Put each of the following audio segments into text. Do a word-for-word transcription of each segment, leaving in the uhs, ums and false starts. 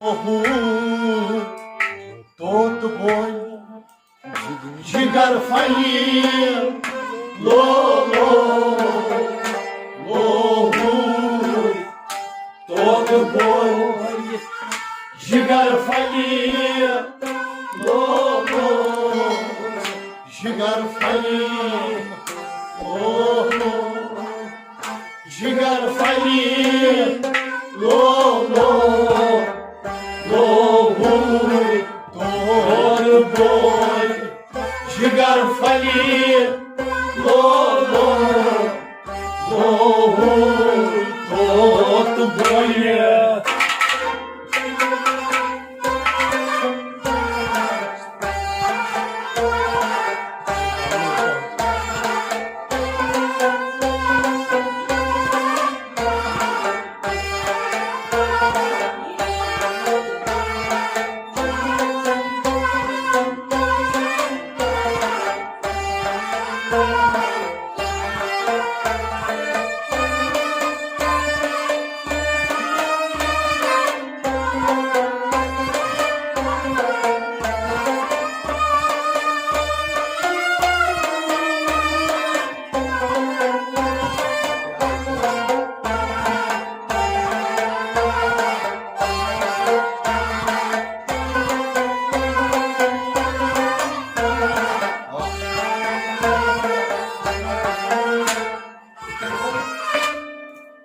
اوہو، طوطہٕ بوے، جگر پھلہِ، لو لو، لو ہو، طوطہٕ بوے، جگر پھلہِ، لو لو، جگر پھلہِ، لو لو۔ جگر پھلہِ، لو لو، لو ہو، طوطہٕ بوے۔ جگر پھلہِ، لو لو، لو ہو، طوطہٕ بوے۔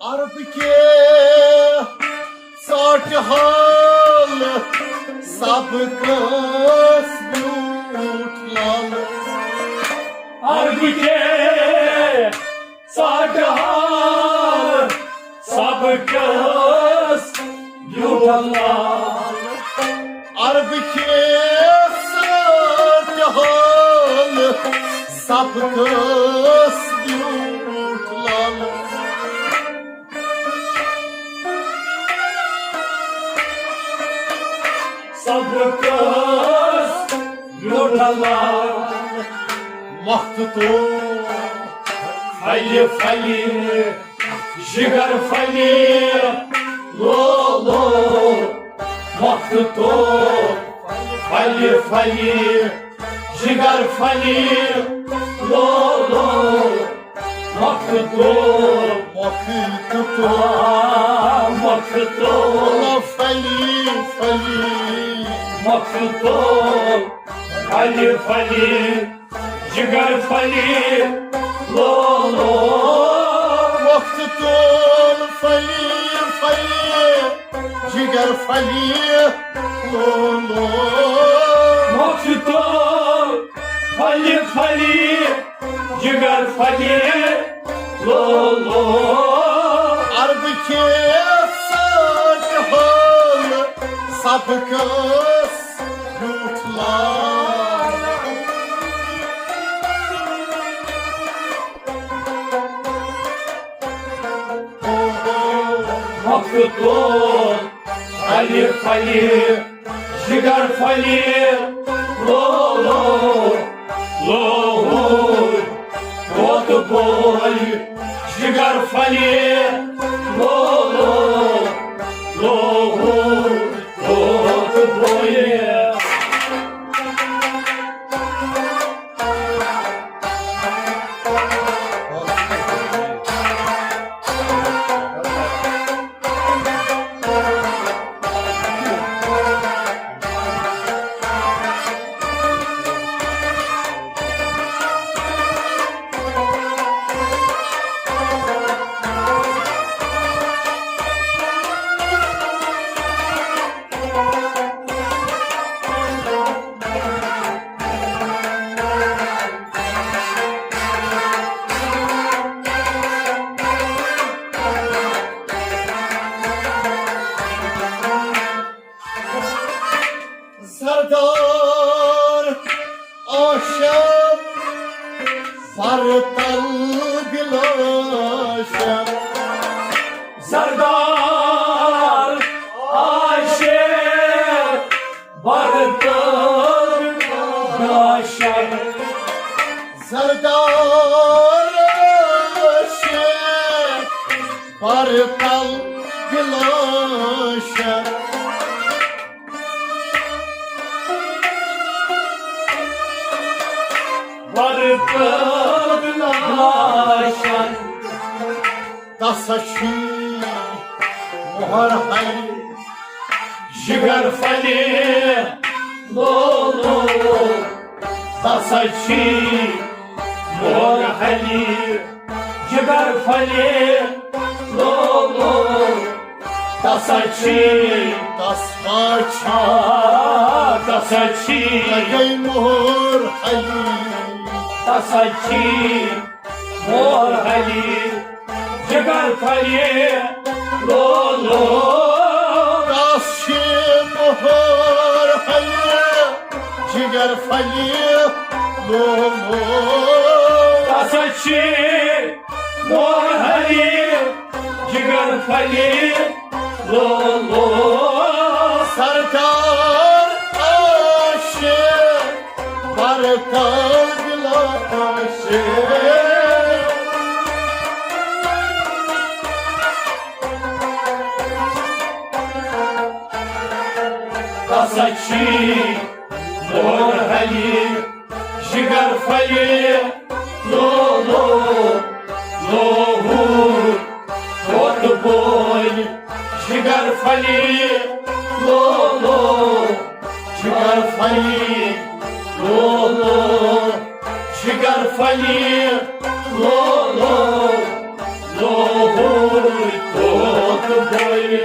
عرب کے ژاٹہِ حال، سب کس بیوٗٹھ لال۔ عرب کے ژاٹہِ حال، سب کس بیوٗٹھ لال۔ عرب کے ژاٹہِ حال، سب کس بیوٗٹھ لال۔ سب کس بیوٗٹھ لال۔ مۄکھٕ تُل پھلہِ پھلہِ، جگر پھلہِ، لو لو۔ مۄکھٕ تُل پھلہِ پھلہِ، جگر پھلہِ، لو لو۔ مۄکھٕ تُل، مۄکھٕ تُل، آ، مۄکھٕ تُل۔ پھلہِ پھلہِ، مۄکھٕ تُل پھلہِ پھلہِ، جگر پھلہِ، لو لو۔ مۄکھٕ تُل پھلہِ پھلہِ، جگر پھلہِ، لو لو۔ مۄکھٕ تُل پھلہِ پھلہِ، جگر پھلہِ، لو لو۔ عرب کے ژاٹہِ حال، سب کس بیوٗٹھ لال۔ مۄکھٕ تُل پھلہِ پھلہِ، جگر پھلہِ، لو لو، لو ہو، طوطہٕ بوے۔ جگر پھلہِ، لو لو، لو ہو، طوطہٕ بوے۔ سردار آشم، سر تل بلاشم۔ سردار آشم، سر تل بلاشم۔ سردار آشم، سر تل بلاشم۔ لاشن۔ تسا چھی مۄہر ہلہِ جگر پھلہِ لولو۔ تسا چھی مۄہر ہلہِ جگر پھلہِ لولو۔ تسا چھی، تسا چھا، تسا چھی۔ لگے مۄہر ہلہِ۔ تسا چھی مۄہر ہلہِ جگر پھلہِ لولو۔ تس چھی مۄہر ہلہِ جگر پھلہِ لولو۔ تسا چھی مۄہر ہلہِ جگر پھلہِ لولو۔ سردار عاشق برتاو دلا عاشق۔ تسا چھی مۄہر ہلہِ جگر پھلہِ لولو، لوہور توتہٕ بولہِ جگر پھلہِ لولو، جگر پھلہِ لولو، جگر پھلہِ لولو، لوہور توتہٕ بولہِ۔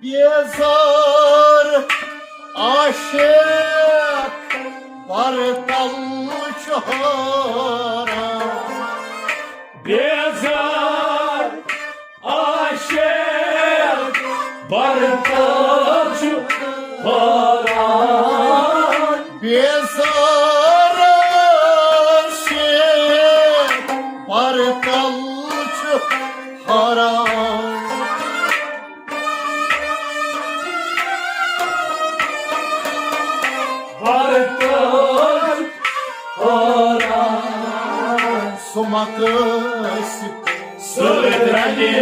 بیزار عاشق برتل چھُ ہاران۔ بیزار عاشق برتل چھُ ہاران۔ بیزار عاشق برتل چھُ ہاران۔ برتل ہاران۔ سُہ ما کٲنٛسہِ سۭتۍ رلہِ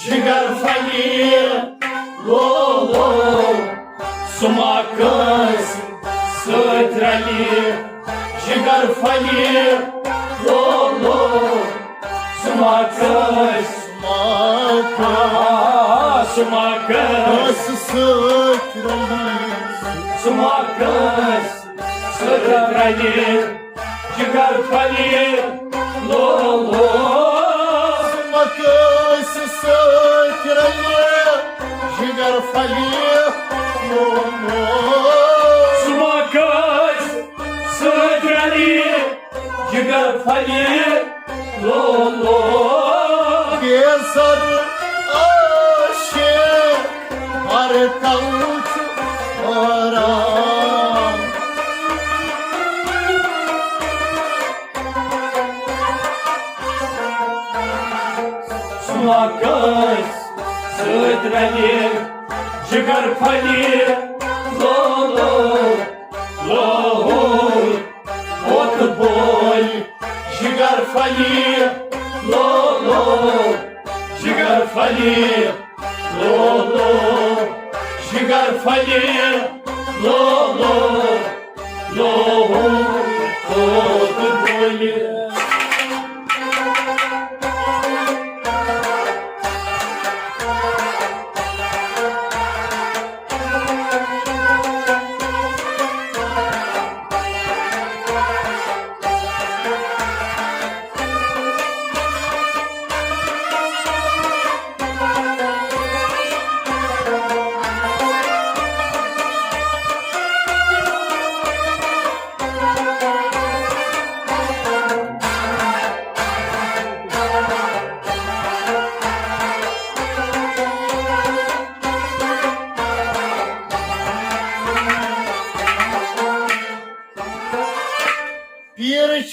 جگر پھلہِ لولو۔ سُہ ما کٲنٛسہِ سۭتۍ رلہِ جگر پھلہِ لولو۔ سُہ ما کٲنٛسہِ، سُہ ما کٲنٛسہِ، آ، سُہ ما کٲنٛسہِ کٲنٛسہِ سۭتۍ رلہِ۔ سُہ ما کٲنٛسہِ سۭتۍ رلہِ جگر پھلہِ لولو۔ سُہ ما کٲنٛسہِ سۭتۍ رلہِ جگر پھلہِ لولو۔ سُہ ما کٲنٛسہِ سۭتۍ رلہِ جگر پھلہِ لولو۔ بیزار عاشق برتل چھُ ہاران۔ سُہ ما کٲنٛسہِ سۭتۍ رلہِ جگر پھلہِ لولو۔ لوہور توتہٕ بولہِ جگر پھلہِ لولو۔ جگر پھلہِ لولو۔ جگر پھلہِ لولو۔ لوہور توتہٕ بولہِ۔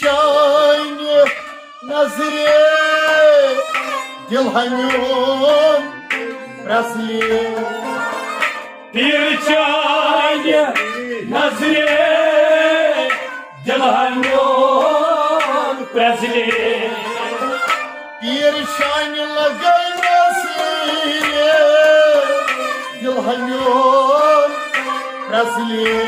چانہِ نظرِ دِل ہا میون پرٛزلہِ۔ پیٖر چانہِ نظرِ دِل ہا میون پرٛزلہِ۔ پیٖر چانہِ لگے نظرِ دِل ہا میون پرٛزلہِ۔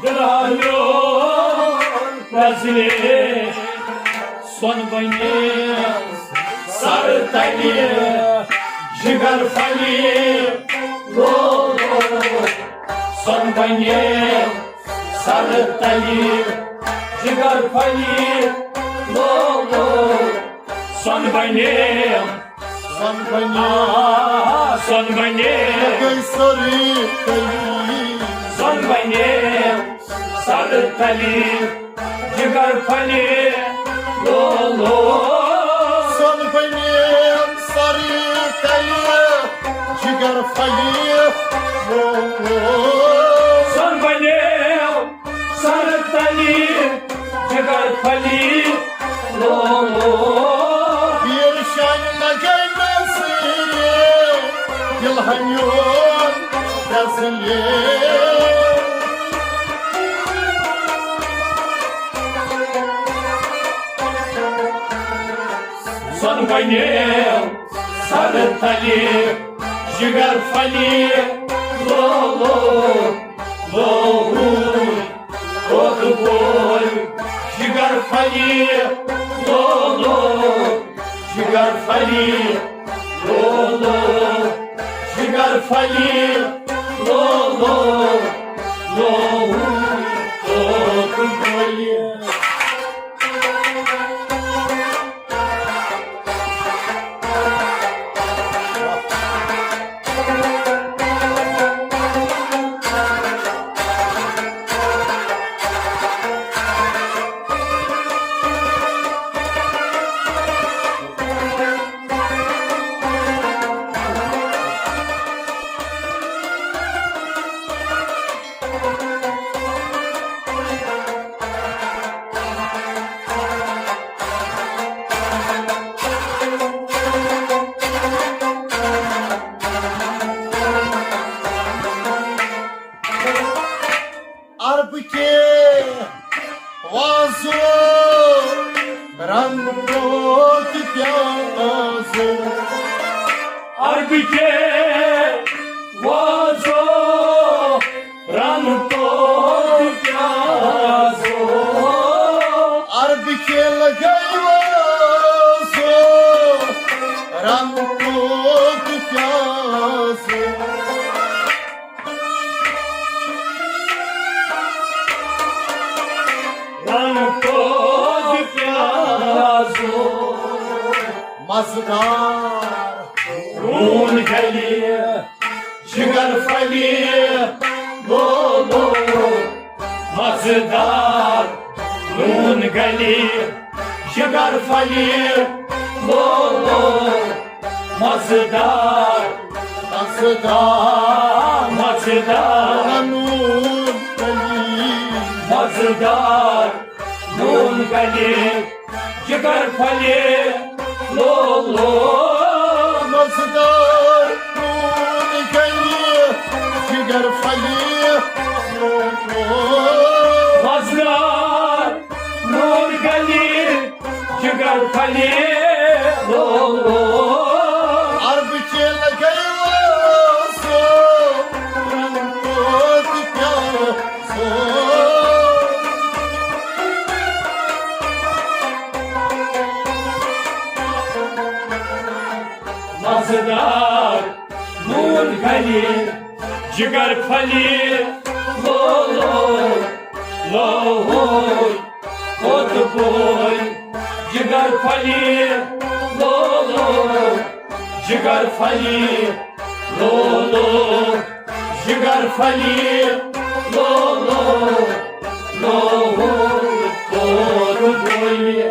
درٛالیو پرٛزلے سۄن بنے سر تلہِ جگر پھلہِ لو لو۔ سۄن بنے سر تلہِ جگر پھلہِ لو لو۔ سۄن بنے سۄن بنے، آ، سۄن بنے۔ گٔے سٲرٕے کٔلی۔ سۄن بنے سر تلہِ جگر پھلہِ لو لو۔ سۄن بنے سر تلہِ جگر پھلہِ لو لو۔ سۄن بنے سر تلہِ جگر پھلہِ لو لو۔ پیٖر شانہِ لگے نظرِ دِل ہا میون پرٛزلہِ۔ سۄن بنے سر تلہِ جگر پھلہِ لو لو۔ لو ہوٗن کوٚت بوے جگر پھلہِ لو لو۔ جگر پھلہِ لو لو۔ جگر پھلہِ لو لو۔ لو ہوٗن کوٚت بوے۔ عرب کے وازو رنگ روت پیازو۔ عرب کے وازو رنگ روت پیازو۔ عرب کے لگے وازو رنگ روت پیازو۔ رنگ روت پیازو۔ مزٕدار روٗن گلہِ جگر پھلہِ لو لو۔ مزٕدار روٗن گلہِ جگر پھلہِ لو لو۔ مزٕدار، مزٕدار، مزٕدار۔ نوٗن گلہِ۔ مزٕدار روٗن گلہِ جگر پھلہِ لو لو۔ مزٕدار روٗن گلہِ جگر پھلہِ لو لو۔ مزٕدار روٗن گلہِ جگر پھلہِ لو لو۔ عرب کے لگے وازو رنگ روت پیازو۔ مزٕدار روٗن گلہِ جگر پھلہِ لو لو۔ لو ہوٗن کوٚت بوے جگر پھلہِ لو لو۔ جگر پھلہِ لو لو۔ جگر پھلہِ لو لو۔ لو ہوٗن کوٚت بوے۔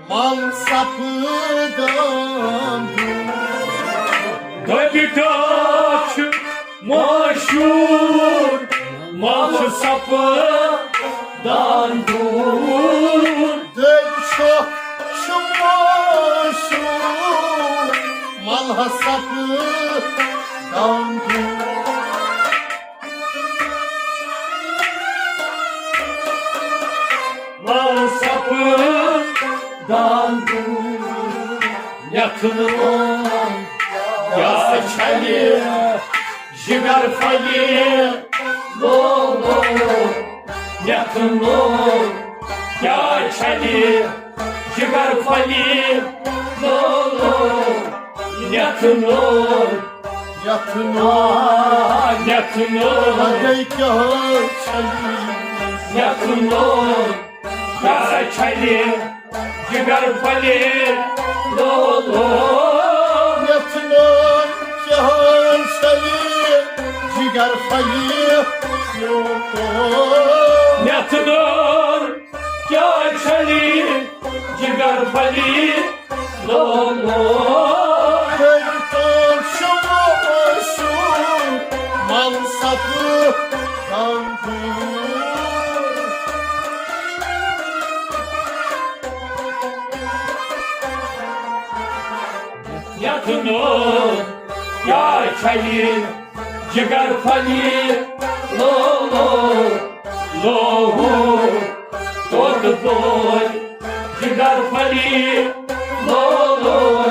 مل سپدان دوٗر۔ دٔبِتھ چھُ مشہوٗر، مل سپدان دوٗر۔ دٔبِتھ چھُ مشہوٗر، مل سپدان دوٗر۔ مل سپدان دوٗر۔ یتھ نوم کیٛاہ چھلہِ جگر پھلہِ لولو۔ یتھ نوم کیٛاہ چھلہِ جگر پھلہِ لولو۔ یتھ نوم، یتھ نوم، آ، یتھ نوم۔ لگے کیٛاہ چھلہِ۔ یتھ نوم کیٛاہ چھلہِ جگر پھلہِ لولو۔ یتھ نوم کیٛاہ چھلہِ جگر پھلہِ لولو۔ یتھ نوم کیٛاہ چھلہِ جگر پھلہِ لولو۔ تٔمۍ توٚر شُمہٕ اوسُم مل سپدان دوٗر۔ یتھ نوم کیٛاہ چھلہِ جگر پھلہِ لولو، لوہو، طوطہٕ بوے۔ جگر پھلہِ لولو،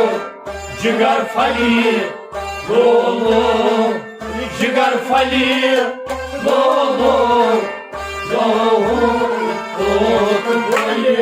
جگر پھلہِ لولو، جگر پھلہِ لولو، لوہو، طوطہٕ بوے۔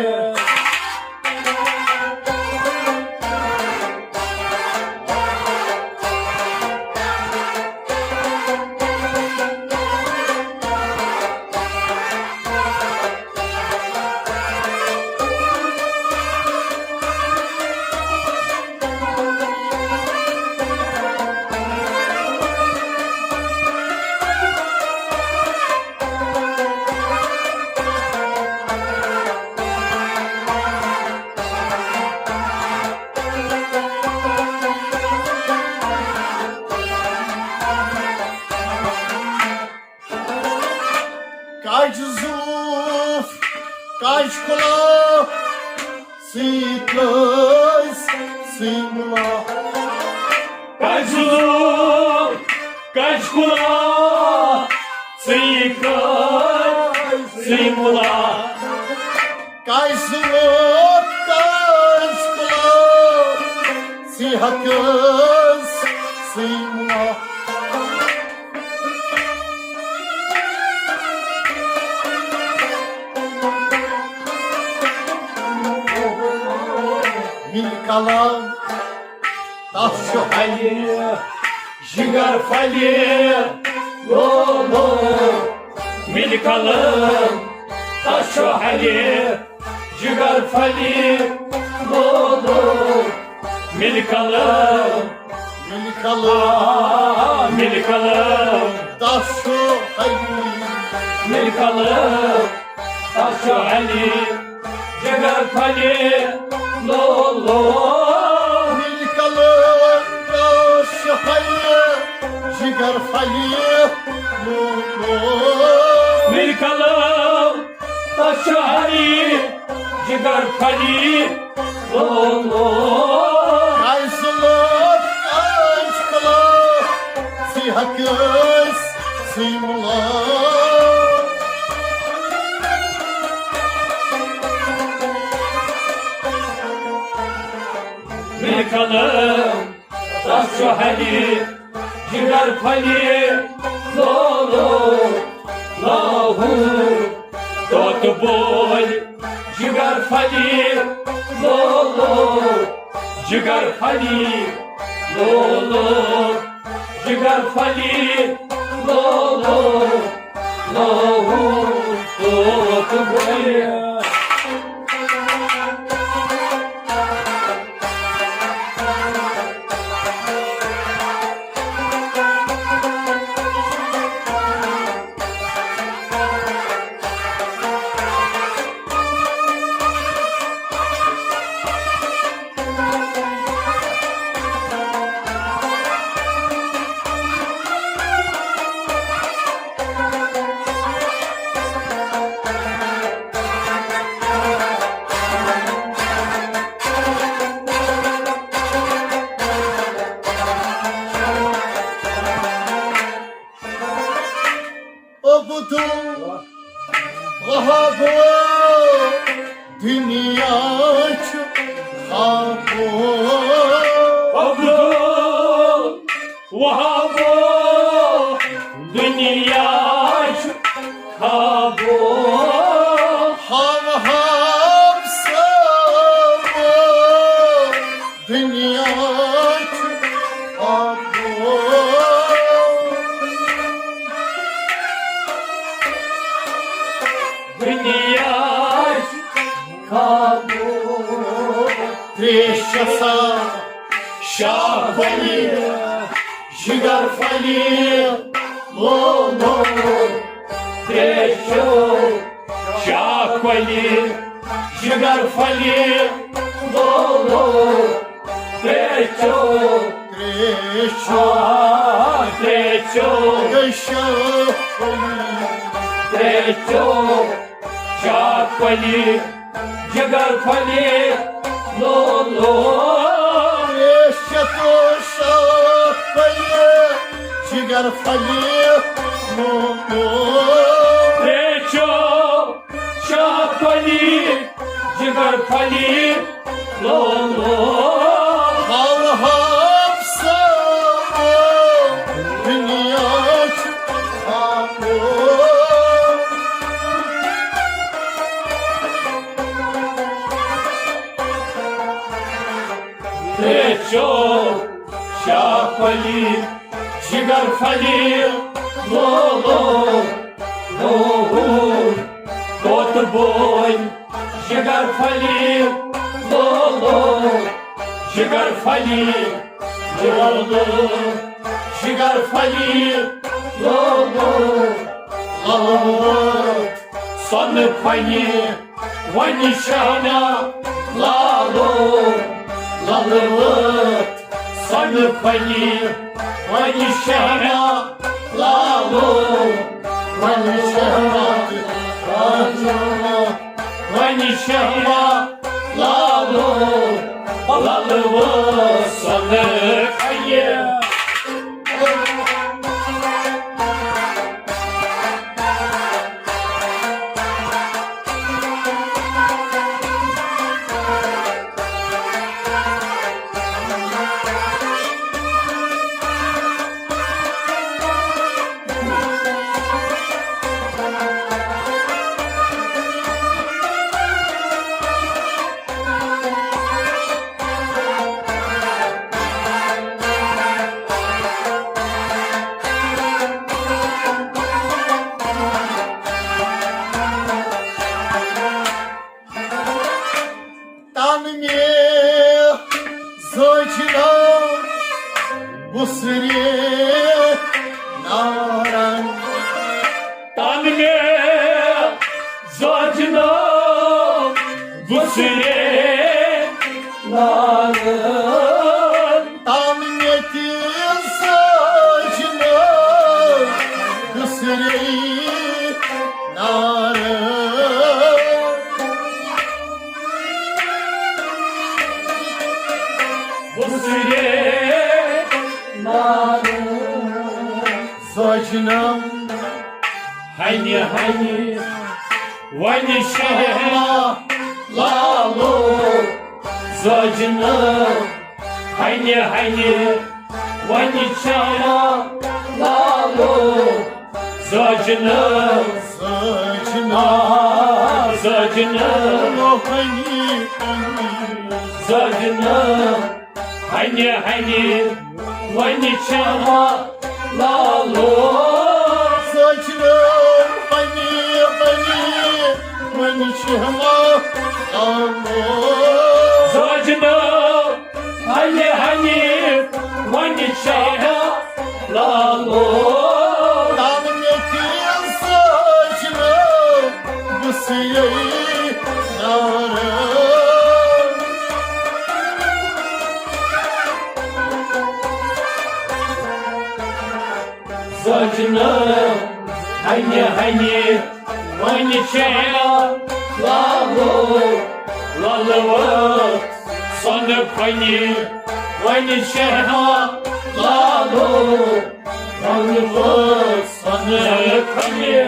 کج زوٗف، کج کُلا، ژٕے کٔژ، ژٕے مُلا۔ کج زوٗف، کج کُلا، ژٕے کٔژ، ژٕے مُلا۔ کج زوٗف، کج کُلا، ژٕے ہا کٔژ، ژٕے مُلا۔ مِل کلام تس چھُ ہلہِ جگر پھلہِ لولو۔ مِل کلام تس چھُ ہلہِ جگر پھلہِ لولو۔ مِل کلام، مِل کلام، آ، مِل کلام۔ تس چھُ ہلہِ۔ مِل کلام، تس چھُ ہلہِ جگر پھلہِ لولو۔ مِل کلام، تس چھُ ہلہِ جگر پھلہِ لولو۔ مِل کلام، تس چھُ ہلہِ جگر پھلہِ لولو۔ کج زوٗف، کج کُلا، ژٕے ہا کٔژ، ژٕے مُلا۔ مِل کلام، تس چھُ ہلہِ جگر پھلہِ لولو، لوہو، طوطہٕ بوے۔ جگر پھلہِ لولو، جگر پھلہِ لولو، جگر پھلہِ لولو، لوہو، طوطہٕ بوے۔ دنیا چھُ آبو۔ دنیا چھُ آبو۔ تریش چھےٚ سا شاہ پھلی، جگر پھلی، لولو۔ تریش چھےٚ شاہ پھلی، جگر پھلی، لولو۔ تریش چھےٚ، تریش چھےٚ، آ، تریش چھےٚ، تریش چھےٚ، تریش چھےٚ، شاہ پھلی، جگر پھلی، لولو۔ تریش چھےٚ، تریش چھےٚ، شاہ پھلی، جگر پھلی، لولو۔ تریش چھےٚ، شاہ پھلی، جگر پھلی، لولو۔ ہاو ہاو ساو، دنیا چھُ آبو۔ تریش چھےٚ شاہ پھلی، جگر پھلی، لولو، لولو، طوطہٕ بوے، جگر پھلی، لولو، جگر پھلی، لولو، جگر پھلی، لولو، لولو، سۄنہٕ پھلی۔ وۄنۍ شہنا لالو، لالو، سۄنہٕ پھلی۔ وۄنۍ شہنا لالو، وۄنۍ شہنا لالو، وۄنۍ شہنا لالو، لالو، سۄنہٕ پھلی۔ تن مےٚ زٲجۍ ناو بُسرِ نارن۔ تن مےٚ زٲجۍ ناو بُسرِ نارن۔ تن مےٚ تہِ زٲجۍ ناو بُسرِ نارن۔ بُسرِ نارن۔ زٲجۍ ناو ہنہِ ہنہِ وۄنۍ شہنا لالو۔ زٲجۍ ناو ہنہِ ہنہِ وۄنۍ شہنا لالو۔ زٲجۍ ناو، زٲجۍ ناو، آ، زٲجۍ ناو۔ لو ہنہِ ہنہِ۔ زٲجۍ ناو ہنہِ ہنہِ وۄنۍ شہنا لالو۔ زٲجۍ ناو ہنہِ ہنہِ وۄنۍ شہنا لالو۔ زٲجۍ ناو ہنہِ ہنہِ وۄنۍ شہنا لالو۔ تن مےٚ تہِ زٲجۍ ناو بُسرِ نارن۔ زٲجۍ ناو ہنہِ ہنہِ وۄنۍ شہنا لالو۔ لالو، سۄنہٕ پھلی وۄنۍ شہنا لالو۔ لالو، سۄنہٕ پھلی۔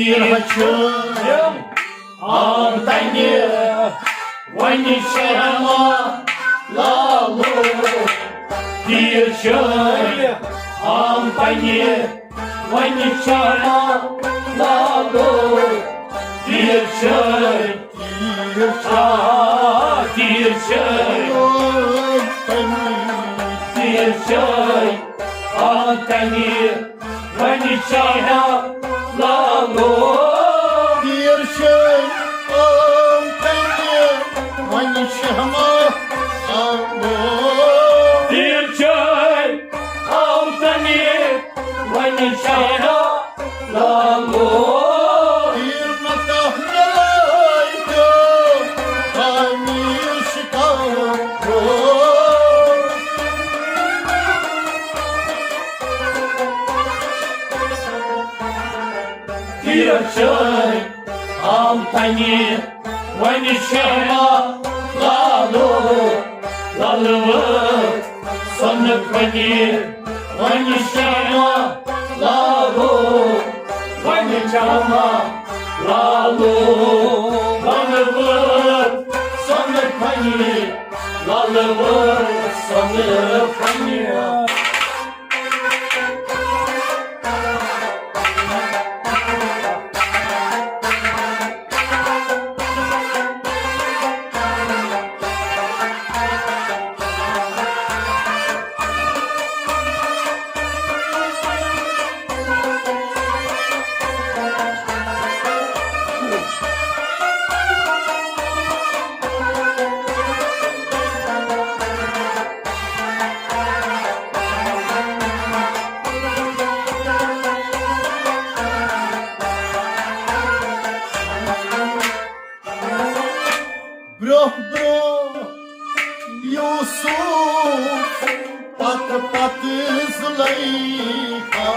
تیٖر چھِ آمتنہِ، وۄنۍ چھِ ہٮ۪وان لالو۔ تیٖر چھِ آمتنہِ، وۄنۍ چھِ ہٮ۪وان لالو۔ تیٖر چھِ، تیٖر چھِ، آ، تیٖر چھِ، تیٖر چھِ آمتنہِ۔ وۄنۍ چھا لالو۔ تیٖر چھے آمتنہِ، وۄنۍ چھا لالو۔ تیٖر چھے آمتنہِ، وۄنۍ چھا لالو۔ تیٖر متاہ ملٲے تہٕ خٲمیٖر شِکارو۔ تیٖر چھٲے آمتنہِ، وۄنۍ چھِ ہٮ۪وان لالو، لالہٕ وٲژ سۄنہٕ پھٔلۍ۔ وۄنۍ چھِ ہٮ۪وان لالو، وۄنۍ چھِ ہٮ۪وان لالو، لالہٕ وٲژ سۄنہٕ پھٔلۍ۔ لالہٕ وٲژ سۄنہٕ پھٔلۍ۔ برٛونٛہہ برٛونٛہہ یوٗسُف، پتہٕ پتہٕ زُلیخا۔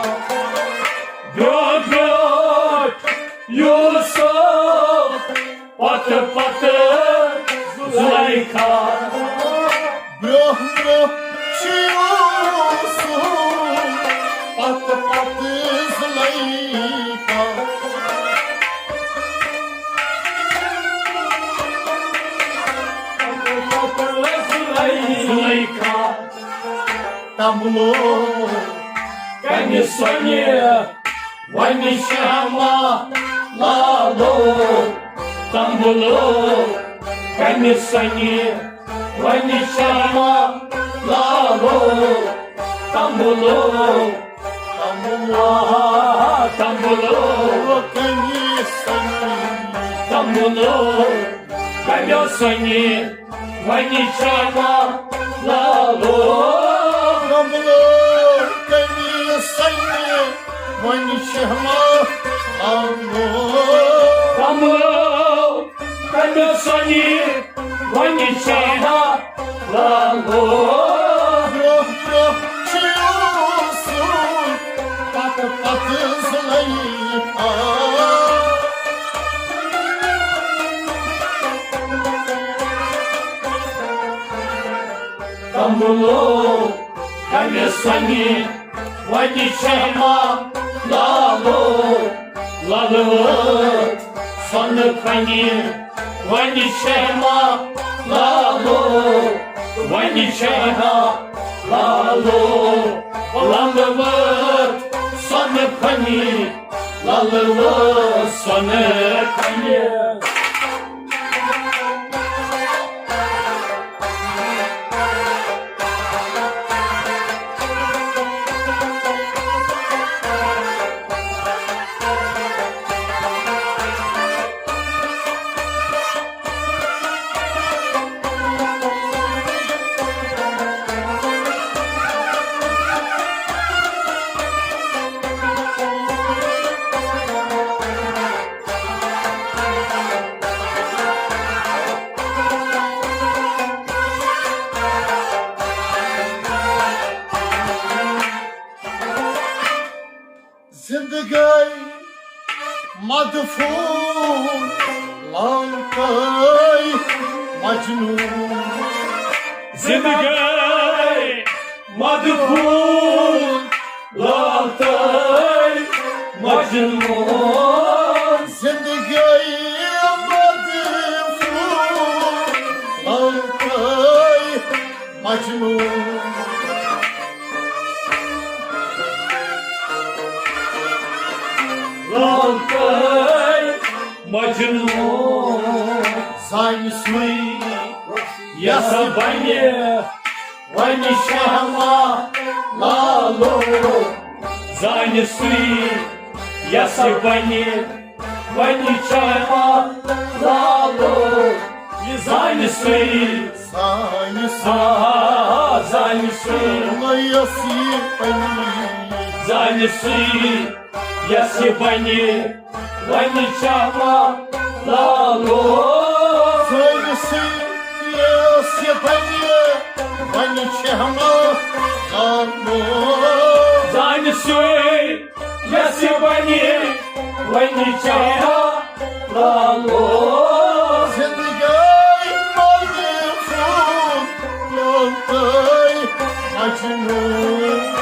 برٛونٛہہ برٛونٛہہ یوٗسُف، پتہٕ پتہٕ زُلیخا۔ برٛونٛہہ برٛونٛہہ چھُ یوٗسُف، پتہٕ پتہٕ زُلیخا۔ پتہٕ پتہٕ زُلیخا۔ تمبلو کنہِ سۄنہِ، وۄنۍ شمع لالو۔ تمبلو کنہِ سۄنہِ، وۄنۍ شمع لالو۔ تمبلو، تمبلو، آ، تمبلو کنہِ سۄنہِ۔ تمبلو کنہِ سۄنہِ، وۄنۍ چھا لالو۔ کملو کنہِ سۄنہِ، وۄنۍ چھا لالو۔ کملو کنہِ سۄنہِ، وۄنۍ چھا لالو۔ برٛونٛہہ برٛونٛہہ چھُ یوٗسُف، پتہٕ پتہٕ زُلیخا۔ کملو کنہِ سۄنہِ، وۄنۍ چھا لالو۔ لالہٕ وٲژ سۄنہٕ پھٔلۍ، وۄنۍ چھا لالو۔ وۄنۍ چھا لالو۔ لالہٕ وٲژ سۄنہٕ پھٔلۍ، لالہٕ وٲژ سۄنہٕ پھٔلۍ۔ زندگی مدفون لالکائی مجنون۔ زندگی مدفون لالکائی مجنون۔ مجنون۔ لال تہٕ مجنون۔ زانہِ سُے یس بنہِ وۄنۍ شہما لالو۔ زانہِ سُے یس بنہِ وۄنۍ شہما لالو۔ یہِ زانہِ سُے۔ زانہِ سُے۔ آ، زانہِ سُے۔ یس یہِ بنہِ۔ زانہِ سُے یس یہِ بنہِ وۄنۍ شہما لالو۔ زانہِ سُے یس یہِ بنہِ وۄنۍ شہما لالو۔ زانہِ سُے یس یہِ بنہِ وۄنۍ شہما لالو۔ زندگی منٛز فون لوگ تہٕ مجنون۔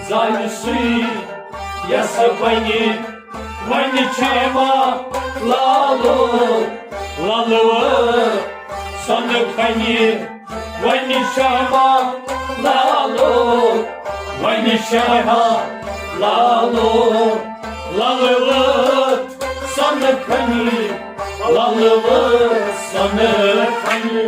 زانہِ سُے یس بنہِ وۄنۍ شہما لالو۔ لالو سۄنہٕ کھنہِ وۄنۍ شہما لالو۔ وۄنۍ شہما لالو۔ لالو سۄنہٕ کھنہِ۔ لالو سۄنہٕ کھنہِ۔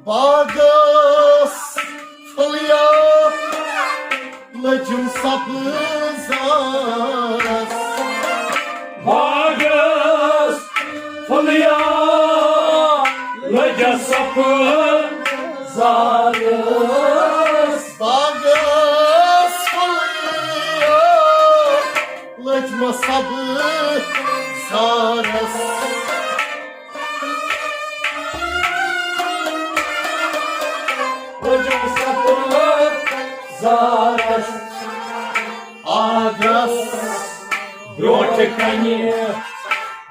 باغس پھلیہ لٔجِم سبزارس۔ باغس پھلیہ لٔجِم سبزارس۔ باغس پھلیہ لٔجِم سبزارس۔ لٔجِم سبزارس۔ آگس برونٛٹھ کنہِ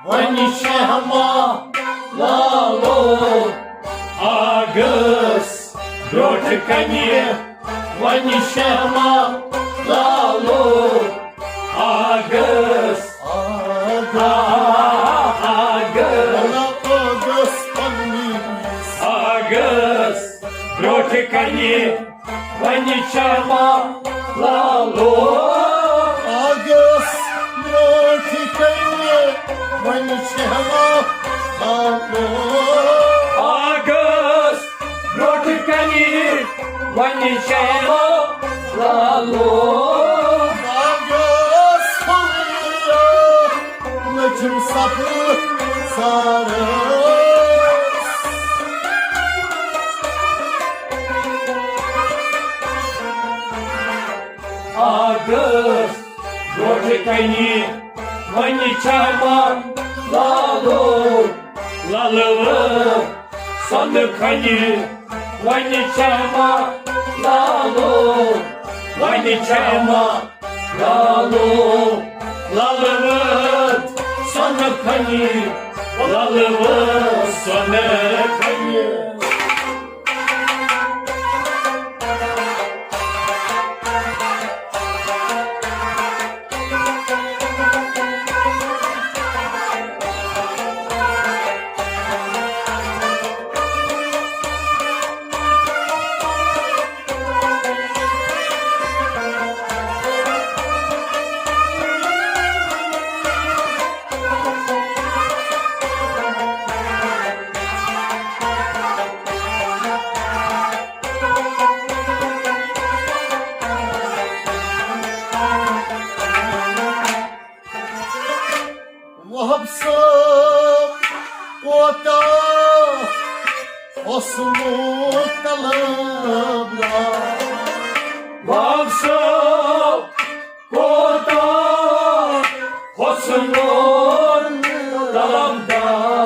وۄنۍ شہما لالو۔ آگس برونٛٹھ کنہِ وۄنۍ شہما لالو۔ آگس۔ آگس۔ آگس۔ آگس۔ آگس برونٛٹھ کنہِ وۄنۍ شہما لالو۔ آگس برونٛٹھ کنہِ وۄنۍ شہما لالو۔ آگس برونٛٹھ کنہِ وۄنۍ شہما لالو۔ آگس پھلیہ لٔجِم سبزارس۔ آگس برونٛٹھ کنہِ وۄنۍ شہما لالو۔ لالو سۄنہٕ کھنہِ وۄنۍ شہما لالو۔ وۄنۍ شہما لالو۔ لالو سۄنہٕ کھنہِ۔ لالو سۄنہٕ کھنہِ۔ وہب صٲب کوتاہ حسنُک طلبگار۔ وہاب صٲب کوتاہ حسنُک طلبگار۔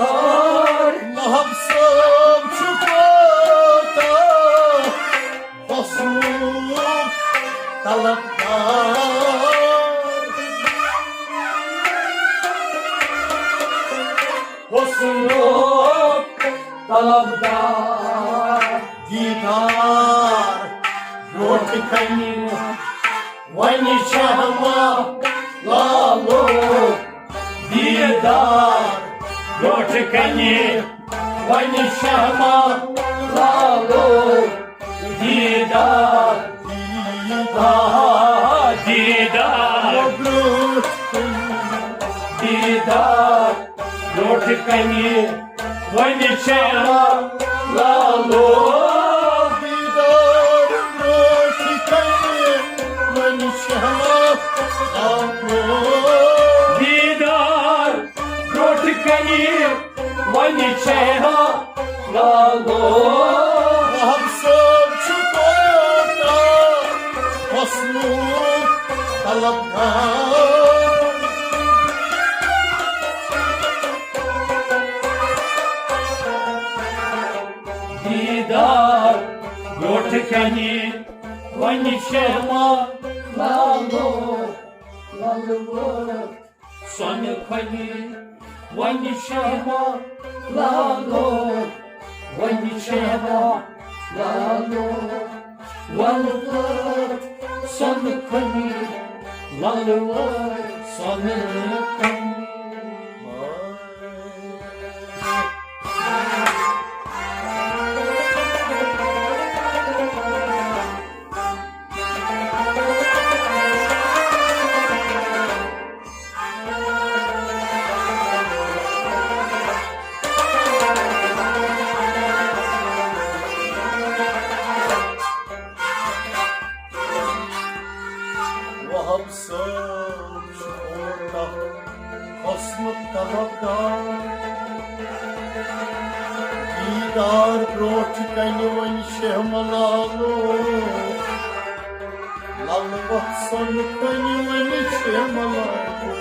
وہاب صٲب چھُ کوتاہ حسنُک طلبگار۔ حسنُک طلبگار۔ دیدار برونٛٹھ کنہِ وۄنۍ چھےٚ ما لالو۔ دیدار برونٛٹھ کنہِ وۄنۍ چھےٚ ما لالو۔ دیدار، آ، دیدار، دیدار برونٛٹھ کنہِ وۄنۍ چھےٚ لالو۔ دیدار برونٛٹھ کنہِ وۄنۍ چھےٚ لالو۔ دیدار برونٛٹھ کنہِ وۄنۍ چھےٚ لالو۔ وہاب صٲب چھُ کوتاہ حسنُک طلبگار۔ دیدار برونٛٹھ کنہِ وۄنۍ چھےٚ ما لالو، لالو۔ سۄنہٕ کھۄنہِ وۄنۍ چھےٚ ما لالو، وۄنۍ چھےٚ ما لالو، وَلہٕ وٲتۍ سۄنہٕ کھۄنہِ، وَلہٕ وٲتۍ سۄنہٕ کھۄنہِ۔ وہاب صٲب چھُ کوتاہ حسنُک طلبگار۔ دیدار برونٛٹھ کنہِ وۄنۍ چھےٚ ما لالو، لالو۔ سۄنہٕ کھۄنہِ وۄنۍ چھےٚ ما لالو۔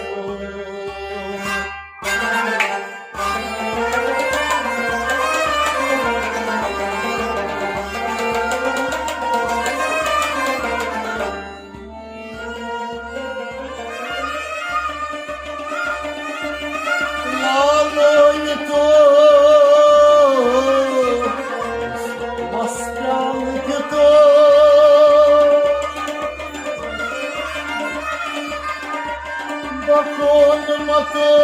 لالو، یہِ تو مس پیالہٕ دِتو، بہٕ کون متو،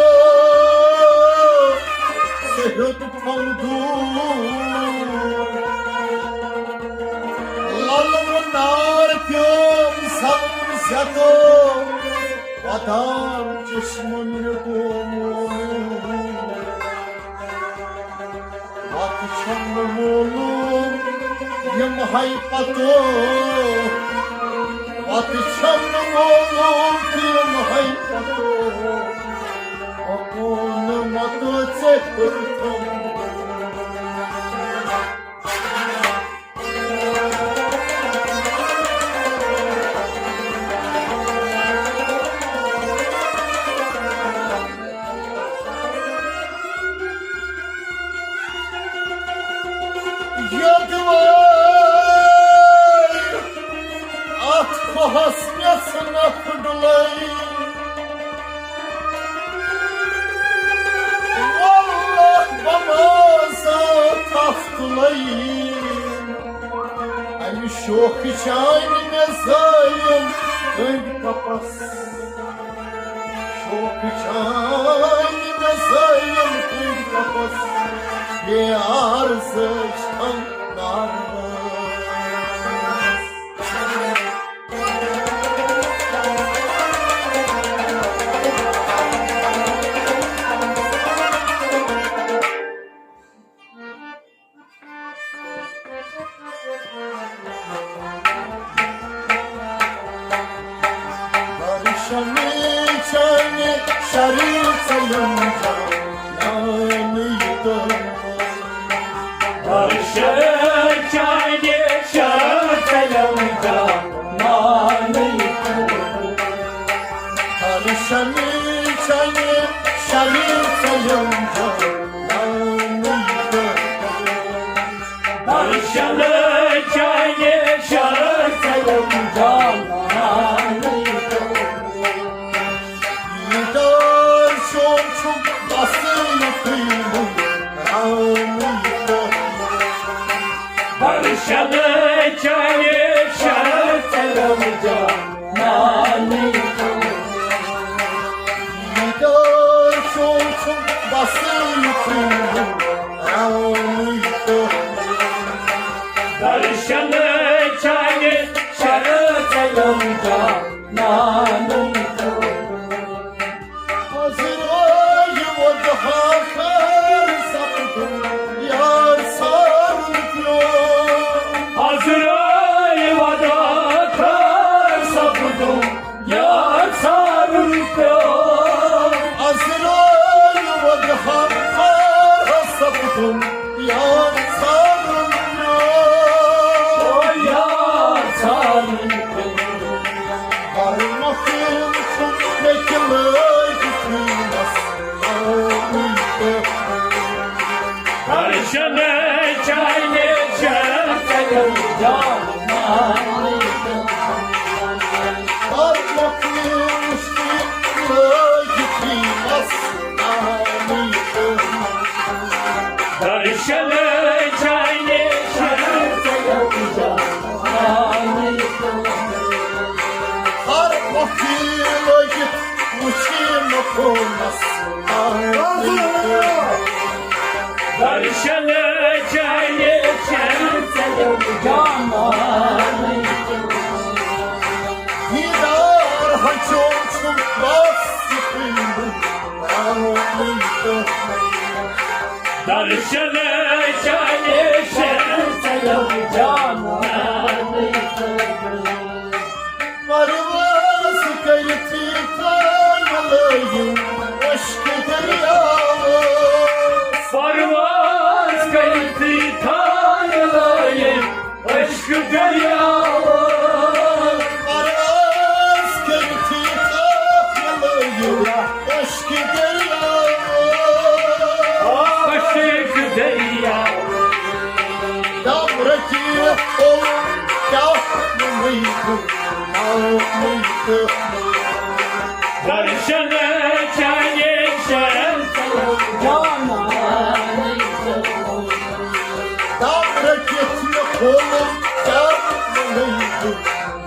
ژےٚ ہیوٚت پھل دوٗر۔ للہٕ نار پیوم زلُن زیتو، ودان چشمن رُکومُت۔ وتہٕ چھَم نہٕ معلوم یِم ہے پتو، وتہٕ چھَم نہٕ معلوم تہٕ یِم ہے پتو۔ وۄنۍ کون متو ژےٚ کوٚرُتھ؟ یوٚدوَے اَتھ کھوہَس مےٚ ژھٕنَکھ ڈُلٲوِتھ۔ واللہ بہٕ ما زاتھ اَتھ تُلٲوِتھ۔ اَمہِ شوخہٕ چانہِ مےٚ زٲیِم أنٛدۍ کپس۔ شوخہٕ چانہِ مےٚ زٲیِم أنٛدۍ کپس، بے عرضہٕ چھَم نارٕ۔ برشمی چانہِ شریر ژلم جانان یتم۔ چلے چاہیے شرط سلم جان۔ درشن چاہیے شرط سلم جان۔ درشن چاہیے شرط سلم جان۔ عذرائے وداع خار سپدُم یار ژھارُن پیوٚو۔ عذرائے وداع خار سپدُم یار ژھارُن پیوٚو۔ او یار ژھارُن پیوٚو۔ ہر مخلوق چھُ مےٚ کِلٲے دِتمَس۔ درشن چاہیے شرط سلم جان۔ درشن چاہیے شرط سلم جان۔ ہر وقت لٲگِتھ وٕچھِ مےٚ فونس۔ درشن چاہیے شرط سلم جان۔ دیدار ہچو چھُ بس یہِ۔ درشن چاہیے شرط سلم جان۔ پرواز کٔرِتھٕے تھانہٕ لٲگِم اشکہٕ دٔریاوس۔ پرواز کٔرِتھٕے تھانہٕ لٲگِم اشکہٕ دٔریاوس۔ پرواز کٔرِتھٕے تھانہٕ لٲگِم اشکہٕ دٔریاوس۔ اشکہٕ دٔریاوس۔ دم رٔٹِتھ اوٚن کیٛاہ مُمکِن، نامُمکِن۔ درشن چاہیے شرط سلم جان۔ دم رٔٹِتھ مےٚ کھولُن کیٛاہ مُمکِن،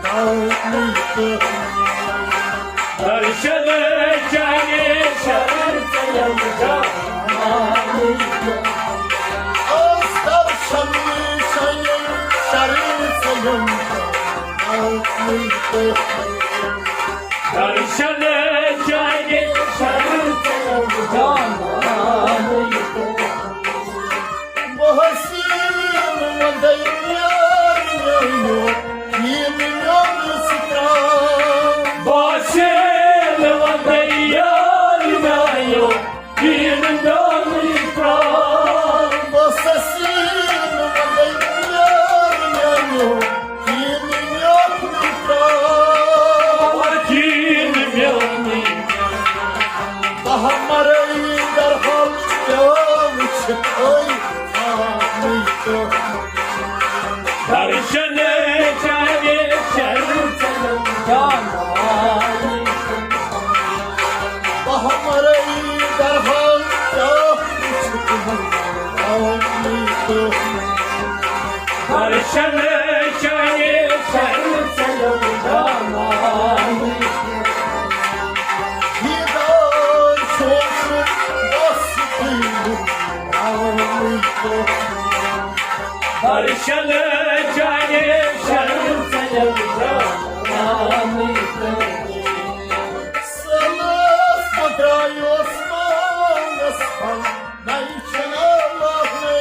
نامُمکِن۔ درشن چاہیے شرط سلم جان۔ آز درشن چاہیے شرط سلم جان۔ درشن چاہیے شرط سلم جان۔ بہٕ حسیٖن وَندَے یار میٛانیو، ییٖنہٕ میون سُہ ترٛاو۔ بہٕ حسیٖن وَندَے یار میٛانیو، ییٖنہٕ میون سُہ ترٛاو۔ بہٕ حسیٖن وَندَے یار میٛانیو، ییٖنہٕ میون سُہ ترٛاو۔ ییٖنہٕ میون بہٕ مرے درحال پیوٚو وٕچھِتھ أے آمٕتۍ تہٕ۔ درشن چاہیے شرط سلم جان۔ بہٕ مرے درحال پیوٚو وٕچھِتھ آمٕتۍ تہٕ۔ درشن چاہیے شرط سلم جان۔ دیدار سوز بس تیرُک آمٕتۍ۔ درشن چاہیے شرط سلم جان۔ سلس بہٕ درٛایوس پانس پھل، نَے چھَنہٕ لاگنَے۔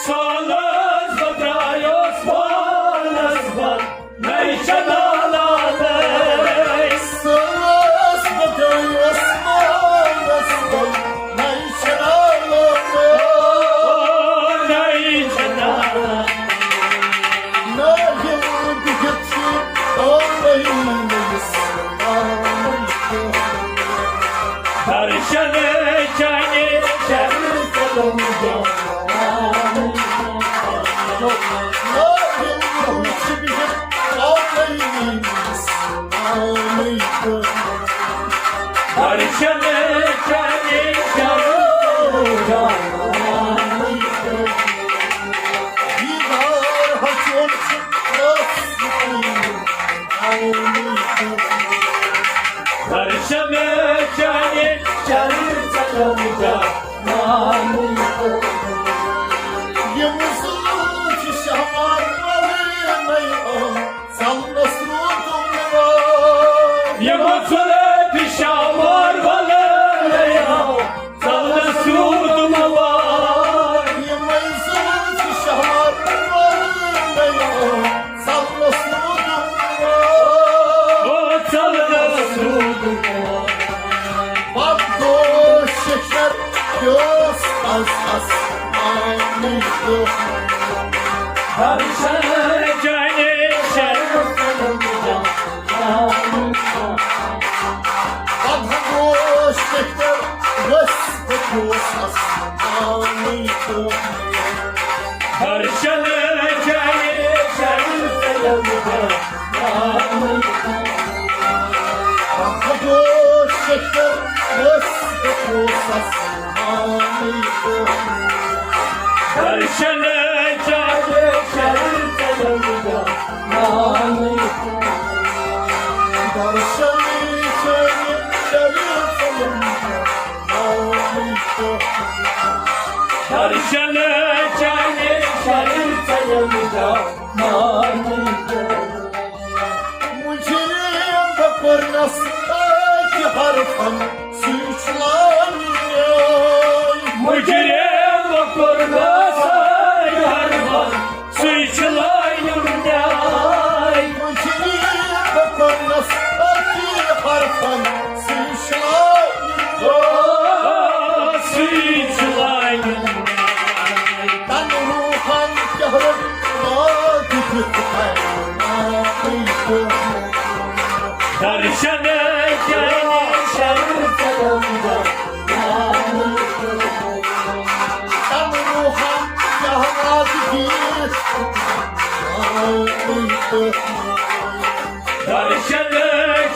سالس بہٕ درٛایوس پانس پھل، نَے چھَنہٕ لاگنَے۔ سالس بہٕ درٛایوس پانس پھل، نَے چھَنہٕ لاگنَے۔ او، نَے چھَنہٕ لاگنَے۔ نہ یِم بِہِتھ چھِ تورے نٔیِس آنٛگنَس۔ درشن چاہیے شرط سلم جان۔ نٲیِل روح چھِ بِہِتھ آمٕتۍ، آمٕتۍ۔ درشن چاہے چلو جان، آمٕتۍ۔ دیدار ہچوم چھِ آسٕتۍ، آمٕتۍ۔ درشن چاہے چلو جان، یِم زٕ چھِ شہوار والے نَے آو ژَلنَس روٗدُم وار۔ یِم زٕ چھِ شہوار والے نَے آو ژَلنَس روٗدُم وار۔ یِمَے زٕ چھِ شہوار والے نَے آو ژَلنَس روٗدُم وار۔ او ژَلنَس روٗدُم وار۔ پتہٕ گوٚو شِشر پیوس از آسمانٕے دۄہ۔ درشن چاہے شرم۔ پتہٕ گوٚو شِشر ؤسۍ پیوس آسمانٕے دۄہ۔ درشن چاہے شرم۔ درشن چاہے شرم۔ درشن چاہے شرم۔ درشن چاہے شرم۔ مجرم بہٕ کوٚرنس أکۍ حرفن سۭتۍ چھُ لاینہٕ نیٛاے۔ مجرم بہٕ کوٚرنس أکۍ حرفن سۭتۍ چھُ لاینہٕ نیٛاے۔ مجرم بہٕ کوٚرنس أکۍ حرفن سۭتۍ چھُ لاینہٕ نیٛاے۔ آ، سۭتۍ چھُ لاینہٕ نیٛاے۔ تن روحن کیٛاہ رٔٹ واد دیُت پرناونٕے تہٕ۔ درشن چاہے شرم۔ تن روحن کیٛاہ واد دیُت پرناونٕے تہٕ۔ درشن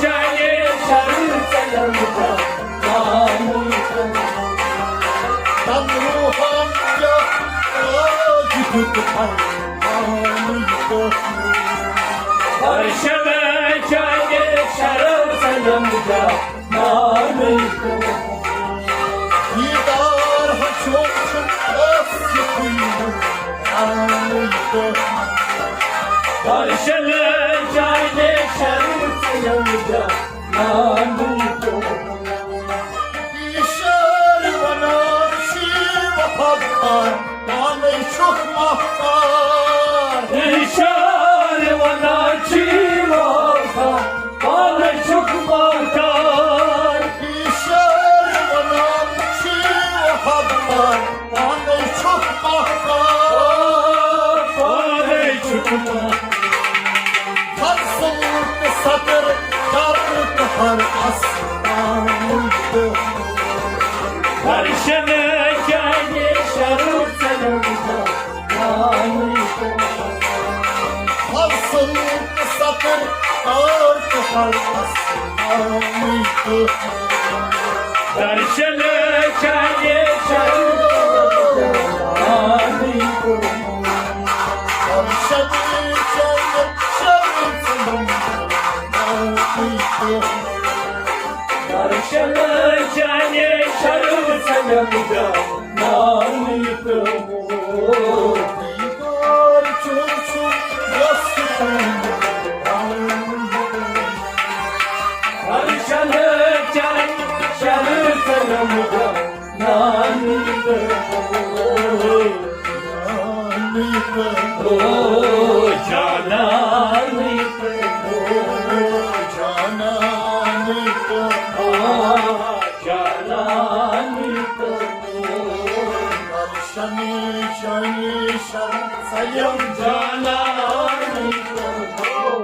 چاہے شرم۔ تن روحن کیٛاہ واد دیُت پرناونٕے تہٕ۔ درشن چاہے شرم۔ دیدار ہچوم چھُ آسٕتۍ آمٕتۍ۔ درشن چاہے شرم۔ شعر ونان چھِ وفادار، پانے چھُکھ مختار۔ شعر ونان چھِ وفادار، پانے چھُکھ مختار۔ شعر ونان چھِ وفادار، پانے چھُکھ مختار۔ پانے چھُکھ مختار۔ فصل تہٕ سطر، کر تہٕ ہر آسمانٕے تہٕ۔ درشن چاہے شرم۔ فصل تہٕ سطر، کر تہٕ ہر آسمانٕے تہٕ۔ درشن چاہے شرم۔ درشن چاہے شرم۔ درشن چاہے شرم۔ دیدار چھُ، چھُ یۄس تُہنٛد۔ درشن چاہے شرم۔ نانی تہٕ، نانی تہٕ، او جانانی تہٕ، او جانانی تہٕ، او جانانی تہٕ، او درشنی چنی شر سلیم جانانی تہٕ، او